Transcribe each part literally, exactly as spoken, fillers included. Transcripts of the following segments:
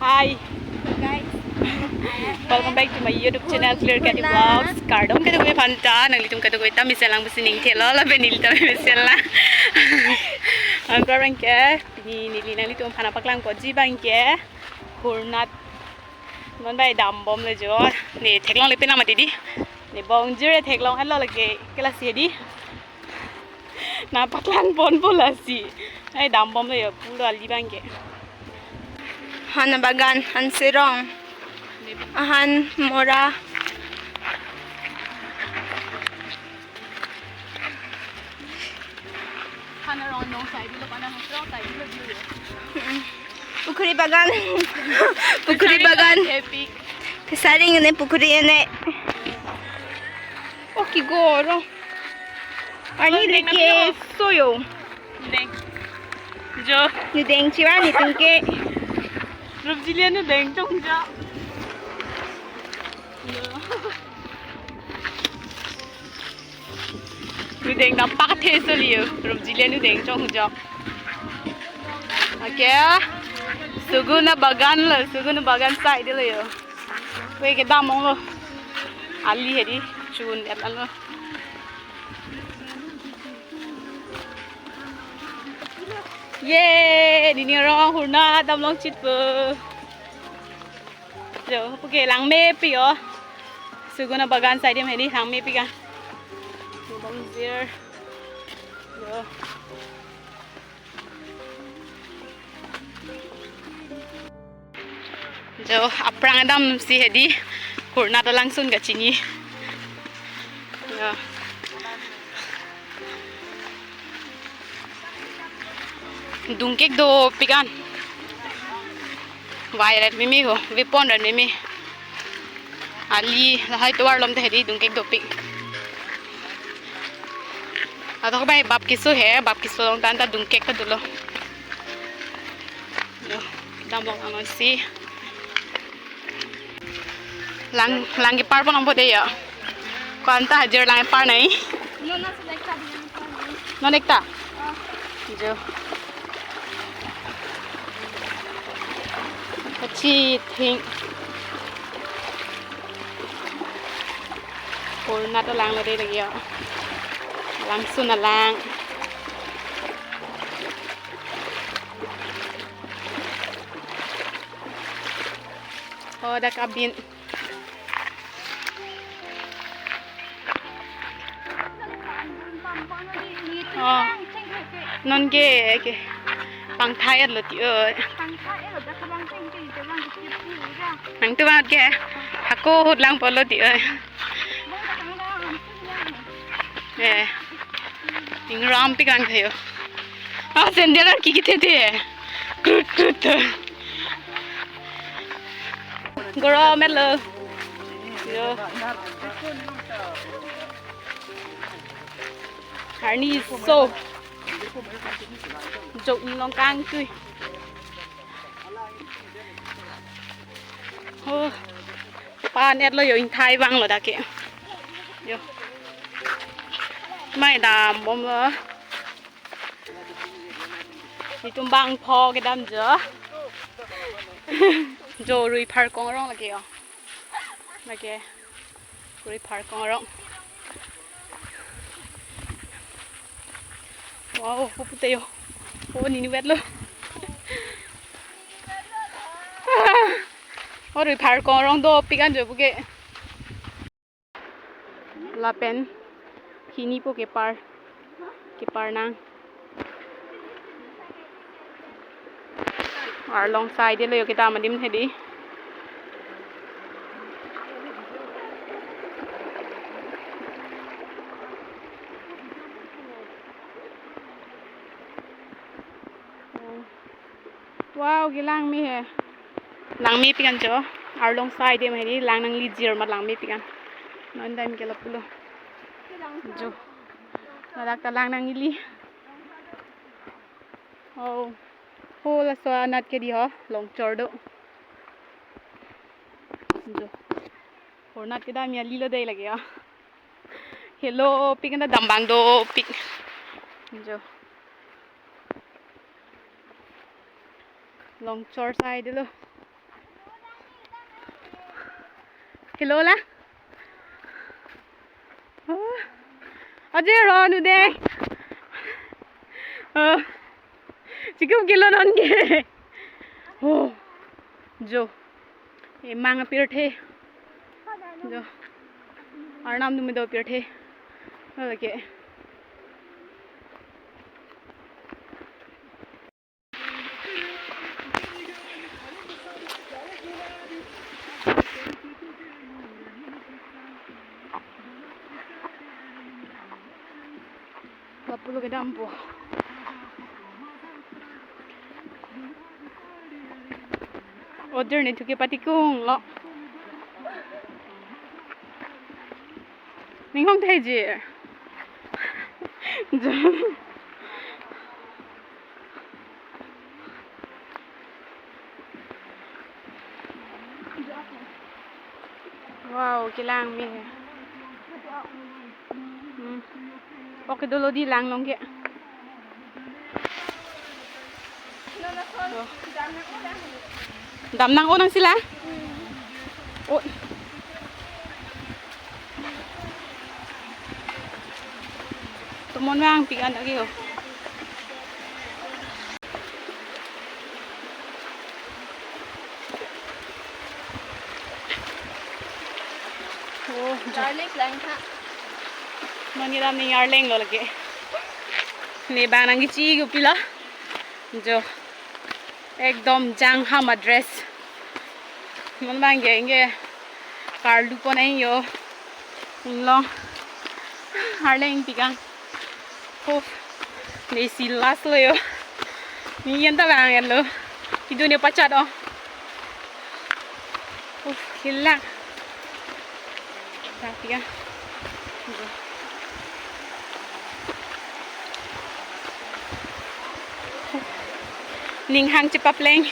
Hi. Guys. Welcome back to my YouTube channel, Clear Candy Vlogs. Kardom kadokave aphanta, nanglitum kadokave ta mesen lang pusi ning thelo, lapen neli ta mesen lang. Anparke, pini neli nanglitum aphan nangpaklangponji abangke, Hurnat. Non bai dambomlo jo. Ne theklongle penang mati di. Ne bongjir theklong-etlo lake, ke lasi di. Nangpaklangponpo lasi. Ai dambomlo jo, pulo ali abangke. Han abagan, han serong, han mora. Han arong nong sai bilo, pana han serong sai bilo, bilo. Mm-mm. Pukhuri bagan. Pukhuri bagan. Happy. Fishery ne pukhuri ne. Oh, kigoro. Ani deng deke na pino. Soyo. Deng. Jo. Ni deng chiwa ni tungke. Rup jilian ni deng tung jo. Jo. Nu deng dampak the soli jo. Rup jilian nu deng chong jo. Okay. Sugun abagan lo, Sugun abagan side lo jo. Kue kedam onglo. Ali hedi chun-etlo. Ye, nini arong Hurnat damlong chitpo. Jo, puke langmepik jo. Sugun abagan side adim hedi langmepik an. Bongjir. Jo. Jo, aphrang damsi hedi Hurnat alangsun kachini. Jo. Dungkek dopik an. Vairet meme ho, vepon ret meme. Ali lahai tovar along ta hedi dungkek dopik. Atok bai bap keso he, bap keso along tan ta dungkek ta dolo. Jo, damlong anoi si. Lang, lang kepar pon nangpo de jo. Ko-an ta hajir lang kepar nai. Non na select sa din pa. Non ekta. Ah. Jo. Kachithing. Hurnat alanglo de lake jo. Langsun alang. Oh, dak abin. Oh. Non ke, ke. Pangthai lo ti oi. Nangtum anat ke. Hako ahut langpo lo ti oi. Eh. Ingrampik lang thayo. Ah, sandal ar kiki thethe. Krut krut. Goro melo. Jo. Arni so. Jok inglong kangtui. Oh. Pa-an-etlo jo, ingthai vanglo dak ke. Jo. Mai dambomlo. Itum bangpho kedam jo. Jo, rui pharkong arong lake jo. Lake. Rui pharkong arong. Wow, pu pute jo. Oh, nini vetlo. Oh, rui pharkong arong dopik an jo puke. Lapen hini po kepar, kepar nang. Arlong side lo jo, kedam adim hedi. Wow, kelang me he. Langmepik an jo. Arlong side adim hedi, lang nanglijir amat langmepik an. Non dam ke lapulo. Jo. Ladak ta lang nanglili. Oh. Ho laso anat ke di ho, longchor do. Jo. Hurnat kedam ya lilo dei lake jo. Helopik an ta dambang dopik. Jo. Longchor side lo. Hello la. Oh. Aje ron ude. Oh. Chikum kilo non ke. Oh. Jo. Emang apirthe. Jo. Arnam dumi do apirthe. Okay. Lapulo kedampo. Order ni thuke patikung lo. Ning hong thai je. Wow, kelang me. Hmm. Oke dolo di lang long ke. Oh. Dam nang-o nang sila? Oh. Tomon vangpik an lagi oh. Oh, jo. Garlic lang ha. Mani ram ni arleng lo lagi. Ne bang nangkechi kopilo. Jo. Ekdom jangham a-dress. Non bang ke inge karlu pon ahin yo. Inglong. Arleng pik an. Oh. Ne si last lo yo. Ne yan ta bang lo. Idu ne pachat oh. Uh, hilang. Tapi ya. Ning hang chepapleng.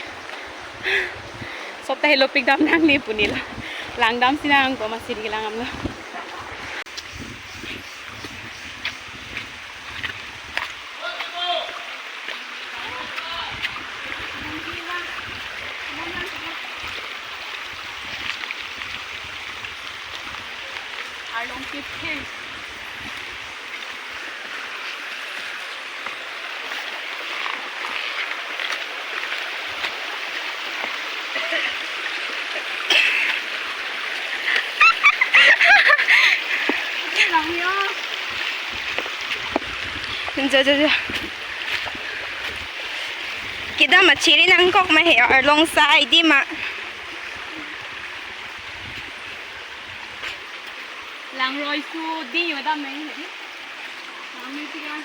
Sop ta helopik dam nangne pu ne lo. Langdam si nang ko masi di langdam lo. Arlong kip he. Jo, jo, jo. Kedam ma chiri nangkok ma he arlong sai di ma. Langroi su di yo dam nai he. Lang ni tiga.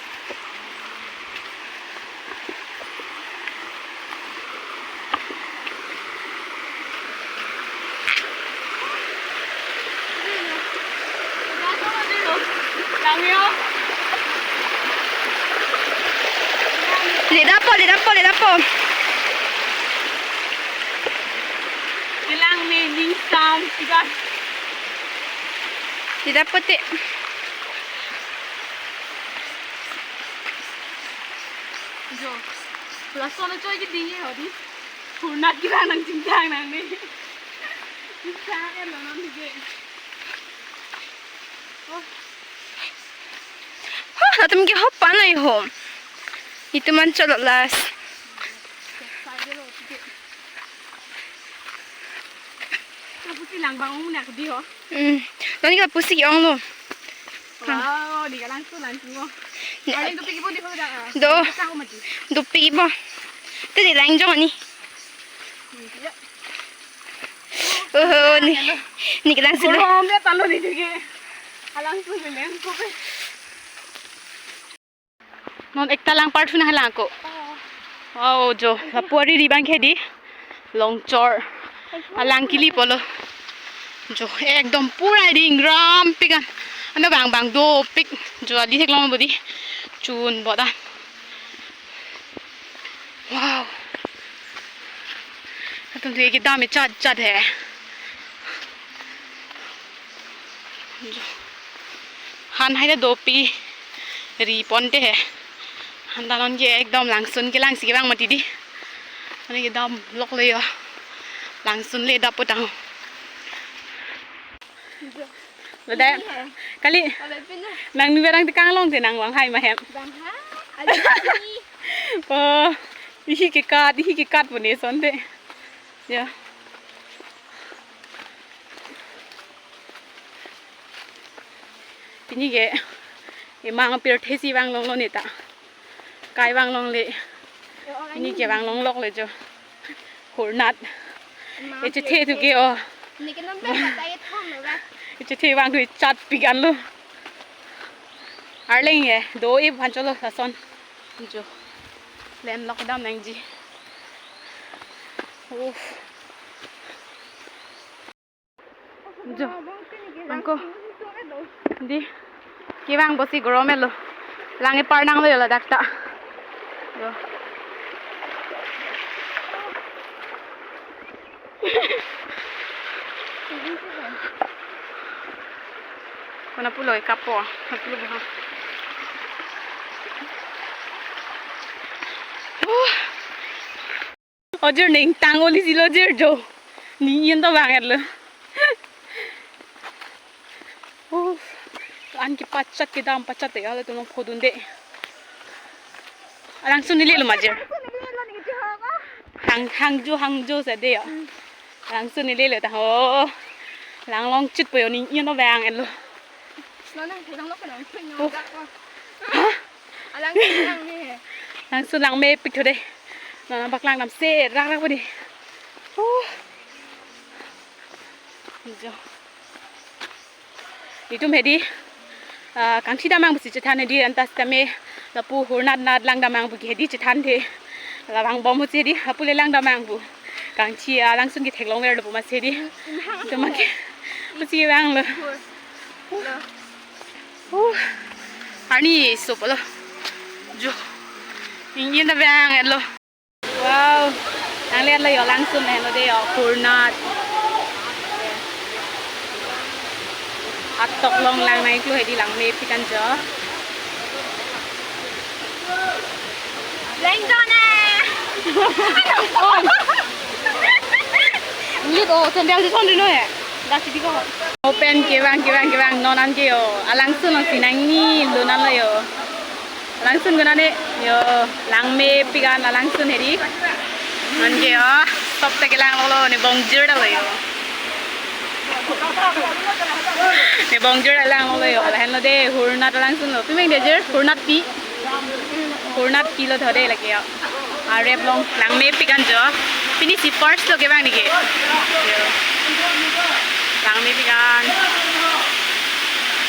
Lang yo. Lidapo, lidapo, lidapo. Kelang me ning sam tiga. Lidapo te. Jo. Lason choi ke ding ye hodi. Purna kira nang chingchang nangne. Chingchang en lo non dige. Oh. Hah, latum ke hop panai ho. Itum an cholo last. Kapusi lang bang umnak di ho. Hmm. Nani kapusi ong lo. Wow, di kalang tu lang tu mo. Ne- Aling tu pigi bo di ho da. Do. Sang umati. Do pigi bo. Tu di lang jong ani. Hmm, ya. Oh, ni. Ni kalang sila. Kalau dia talu di dige. Alang tu leleng ko pe. Non ekta lang part huna lang ko. Wow, jo, lapu ari ri bang ke di. Longchor. Alang kili polo. Jo, ekdom pura di ingram pik an. Ano bang bang dopik. Jo, ali theklong bo di. Chun bo da. Wow. Atum tu kedam chat chat he. Han hai ta dopi ri ponte he. Han ta non ke ekdom langsun kelang si kevang mati di. Ani kedam lok le yo. Langsun le dap potang. Ladak, kali, nangni berang tekang long te nang vang hai ma hem. Bang ha? Aja ni. Oh, ihi kekat, ihi kekat pune son te. Ya. Pini ke, emang pirthe si vang longloneta. Kai vang longle. Pini ke vang longlok le jo. Hurnat. Echethe thu ke o. Ni ke non pe kata ye thom lo ba. Echethe vang thu chat pigan lo. Arleng ye, do-e aphan cholo lason. Jo. Len lok dam nangji. Uff. Jo. Angko. Di. Kevang bosi gorom elo. Lang-e par nanglo yo ladak ta. Jo. Kona pulo ekapo. Pulo buha. Uh. Ojir ning tang oli silo jir jo. Ni yen to bang erlo. Uh, an kepachat kedam pachat te alo tumong phodun de. Alangsun neli lo majir. Hang hangjo hangjo sa de ya. Alangsun neli lo ta ho. Lang long chit po yo ni yen to bang erlo. Lo nang thejang lo ka nang thun yo. Uh. Dak ko. Hah? Alangsun lang ni. Langsun langmepik tho de. Nana bak lang dam se rak rak bodi. Uh. Jo. Itum hedi. Ah, kangthi damang pusi chethan hedi antas tame lapu hurnat nat lang damang pu hedi chethan the. Labang bom pusi hedi. Lapu le lang damang pu. Kangthi alangsun ke theklong ver lo pu mas hedi. Itum ke. Pusi vang lo. Uh. Arni so polo. Jo. Ingin na bang lo. Wow. Nang lihat lo yo langsun lo de yo hurnat. Atok long lang nai klu hedi langmepik an jo. Lang jo na. Lit o sandal di son di no he. Dak sidi ko. Open kevang kevang kevang non an ke yo. Alangsun lo sinang ni lo nan lo yo. Alangsun guna ne yo langmepik an alangsun hedi. Non ke yo. Top te kelang lo lo ne bongjir da lo yo. Ne bongjir da lang lo yo. Lahen lo de hurnat alangsun lo. Pimeng de jir hurnat pi. Hurnat kilo thode lake yo. Arep long langmepik an jo. Pini si first lo kevang ni ke. Yo. Langmepik an.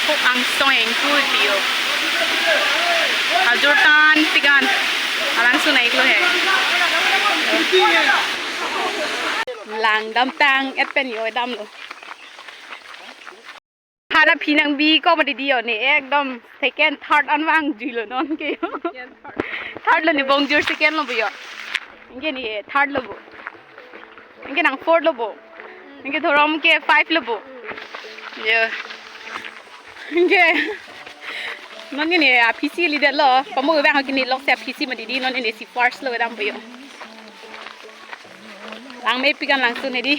Hok angsong engkui pi yo. Ajur tan pik an. Alangsun nai klo he. Lang dam tang et pen yo dam lo. Hana phi nang bi ko ma didi yo ne ekdom second third an vang jui lo non ke yo. Third lo ne bongjir second lo bo yo. Anke ne third lo bo. Anke nang fourth lo bo. Anke thorom ke five lo bo. Yo. Anke non ne aphisi lidet lo. Pamo bang ke ne lok se aphisi ma didi non ne si first lo dam bo yo. Langmepik an langsun hedi.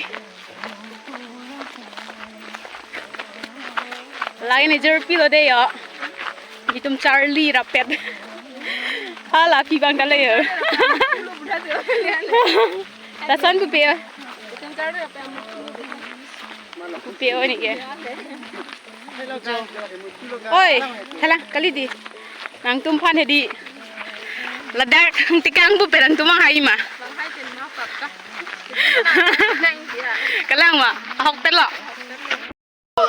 Lain ejor pilo de yo. Itum Charlie rapet. Hala pi bang dale yo. Lason pupe yo. Pupe o ni ke. Oi, hala kali di. Nangtum aphan hedi. Ladak tekang pupe nangtum hai ma. Kalang ma, ahok pet lo.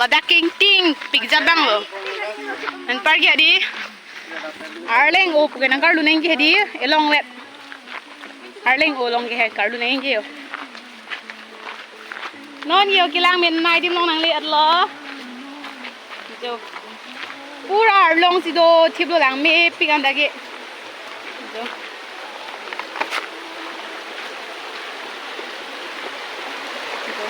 Ladak kengting pikjat bang lo. Anpar ke hedi. Arleng o puke nang karlu neng ke hedi. Elong wet. Arleng o long ke he karlu neng ke yo. Non yo kelang menei adim long nang le at lo. Jo. Pura arlong si do thip lo langmepik an dak ke. Jo. Jo.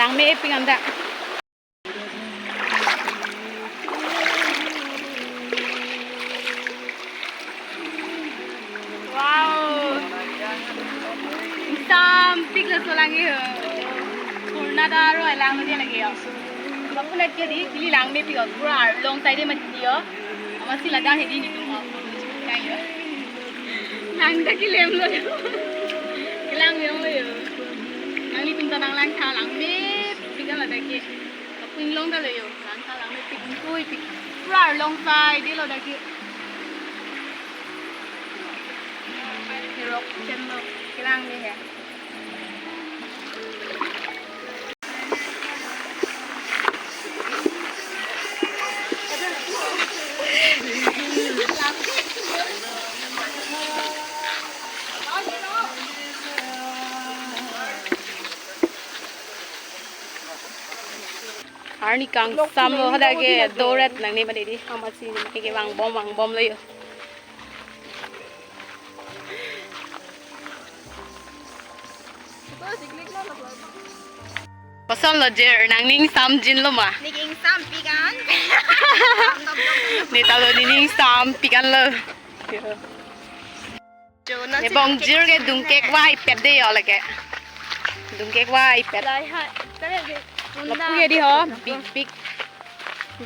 Langmepik an dak. Wow. Ingsa Pik laso lang ke ho. Purna da aro lang dia lagi ya. Bapu na ke di kili langmepik ho. Pura arlong side mati ho. Amatsi ladak hedi netum ho. Lang ta keklem lo. Kelang yong lo yo. Nanglitum ta nang langtha, langmepik an ladak ke. Bapu inglong ta lo yo. Langtha langmepik, ingtuipik. Pura arlong side lo dak ke. Kerok chen lo. Kelang dei he. Arni kangsam lo hadak ke doret nangne mati di. Amatsi ke vangbom vangbom lo yo. Koson lo Jir, nangning samjin lo ma? Nening sampik an. Ne ta lo nening sampik an lo. Jo, ne nasi bongjir ke dungkek waipet dei yo lake. Dungkek waipet. Lai ha, tare de. Lapu ke di ho, big big.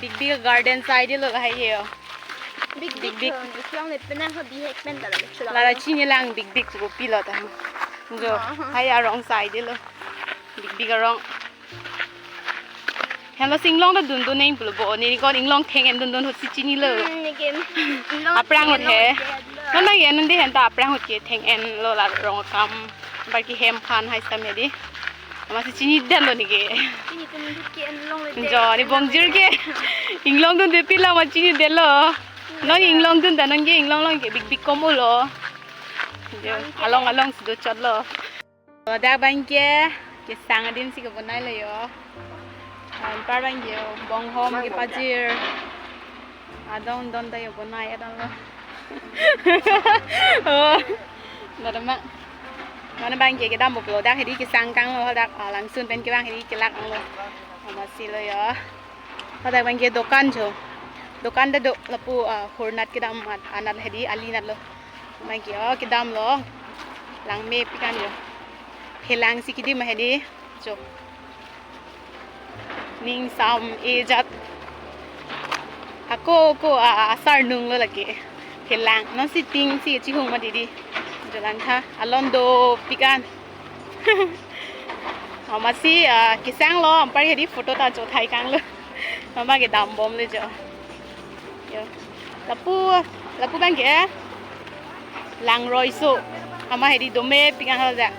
Big big garden side lo hai ye yo. Big big big big. Ho, islang le penang ho bihek pen ta la chulang. Lala chini lang big big ko pilo ta. Jo, aha, hai arong side lo. Big big arong. Henlo si inglong ta dundun neng pulo bo, ne kon inglong theng-en dundun ho si chinilo. Hmm, ne ke inglong aphrang theng-en hut he. Lo. Non bang ke non dei henta aphrang hut ke theng-en lo la rong akam. Bar ke hem phan hai sam he di. Amatsi chinidetlo ne ke. Chini tum hut ke en long le. Jo, ne bongjir ke. Inglong dun de pilo ma chinidetlo. Non inglong dun ta non ke inglong long ke big big kom ulo. Jo, along along si dochotlo. Ladak bang ke, kesang adim si kebonai lo yo. Anpar bang ke, bonghom kepajir. Adon don ta yo bonai adon lo. Oh. Ladak ma. Mana bang ke kedam bok lo dak hedi kesang kang lo dak, ah, langsun pen ke bang hedi kelak ang lo. Amatsi lo yo. Hadak bang ke dokan jo. Dokan ta do lapu, ah, hurnat kedam at, anat hedi ali nat lo. Bang ke, oh, kedam lo. Langmepik an jo. Phelang si kedim hedi. Jo. Ning sam-e jat. Ako ko, ah, asar nung lo lake. Phelang. Non si ting si chihung mati di. Jo langtha. Alon dopik an. Amatsi, ah, kesang lo, anpar hedi photo ta chothai kang lo. Amat kedam bom le jo. Yo. Lapu, lapu bang ke, eh? Langroi so. Amat hedi domepik an hadak.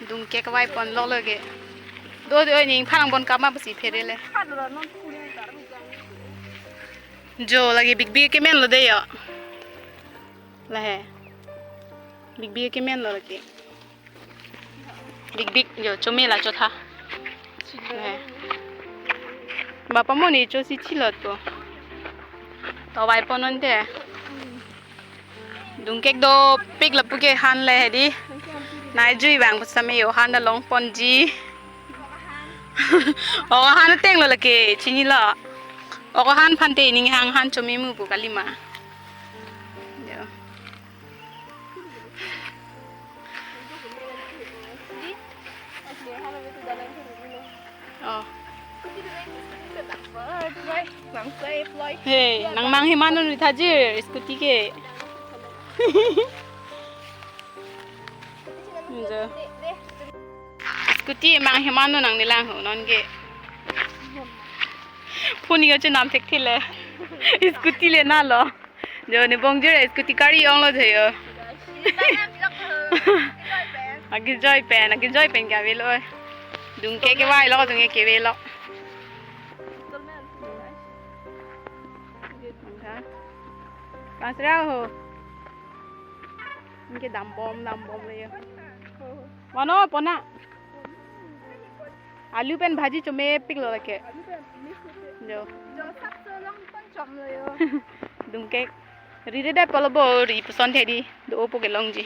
Dungkek kavai pon lo lake. Do do ning pharang bon kama pusi phere le. Jo lake big big kemen lo dei yo. Lahe. Big big kemen lo lake. Big big jo chome la chotha. Lahe. Bapa mo ne cho si chilot po. To vai pon non te. Dungkek dopik lapu ke han le hedi. Nai jui vang pusame yo han ta long ponji. O han ateng lo lake chinilo. O han phante ning hang han chome mu pu kalima. Yo. Oh. Hey, nang mang hemano ni thajir, scooty ke. Jo. Scooty mang hemano nang nilang ho non ke. Phone yo chenam thekthile. Scooty le na lo. Jo ne bongjir scooty kari ong lo jo. Akejoi pen, akejoi pen kave lo. Dungkek kevai lo, dungkek keve lo. Pasra ho. Anke dambom, dambom le yo. Mano pona. Alu pen bhaji chomepik lo lake. Jo. Jo sap so long pon chom lo yo. Dungkek. Rire dai polo bo ri puson thedi. Do opo kelongji.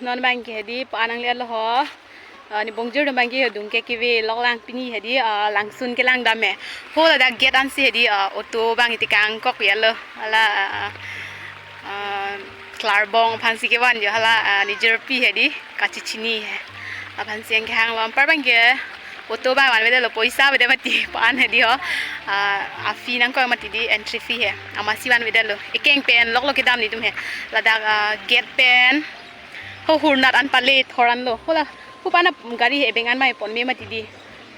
Non bang ke hedi pa nang le lo ho. Ah, ne bongjir dun abangke ho Dungke keve lok lang pini hedi, ah, langsun kelang dam he. Ho ladak gate ansi hedi, ah, auto abang iti kangkok ya lo. Hala, ah, ah, klarbong aphansi kevan jo hala, ah, ne jirpi hedi kachechini he. Aphansi ang kehang lo anpar abangke auto abang vanvedetlo, poisa avedet mati pa-an hedi ho. Ah, a-fee nangkok mati di, entry fee he. Amatsi vanvedetlo. Ekeng pen loklo kedam netum he. Ladak, ah, gate pen. Ho hurnat an pale thor an lo. Hola, hu pana gari he beng an mai pon me mati di.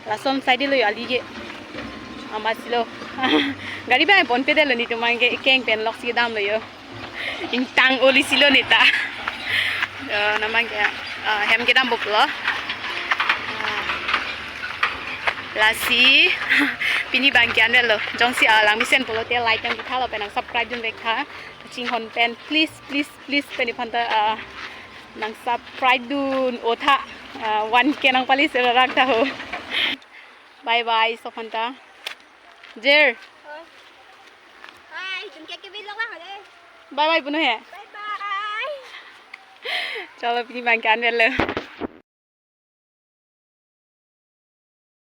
Lason side lo yo ali ke. Amatsi lo. Gari bang ponpedetlo netum abangke, ekeng pen loksi damlo yo. Ingtang oli silo neta. Yo, namang ke, ah, hem kedam buk lo. Ah, lasi, pini abangke anvetlo. Jongsi, ah, langmesen pulote like nangketha lapen nang subscribe dunvek tha. Kachinghon pen, please, please, please, pini aphanta, ah, nang subscribe dun-o tha, ah, one K nangpale serarak tha ho. Bye bye, sophanta. Jer. Bye, Dungke keve lok lang hale. Bye bye, puno he. Bye bye. Chalo, pini abangke anvetlo.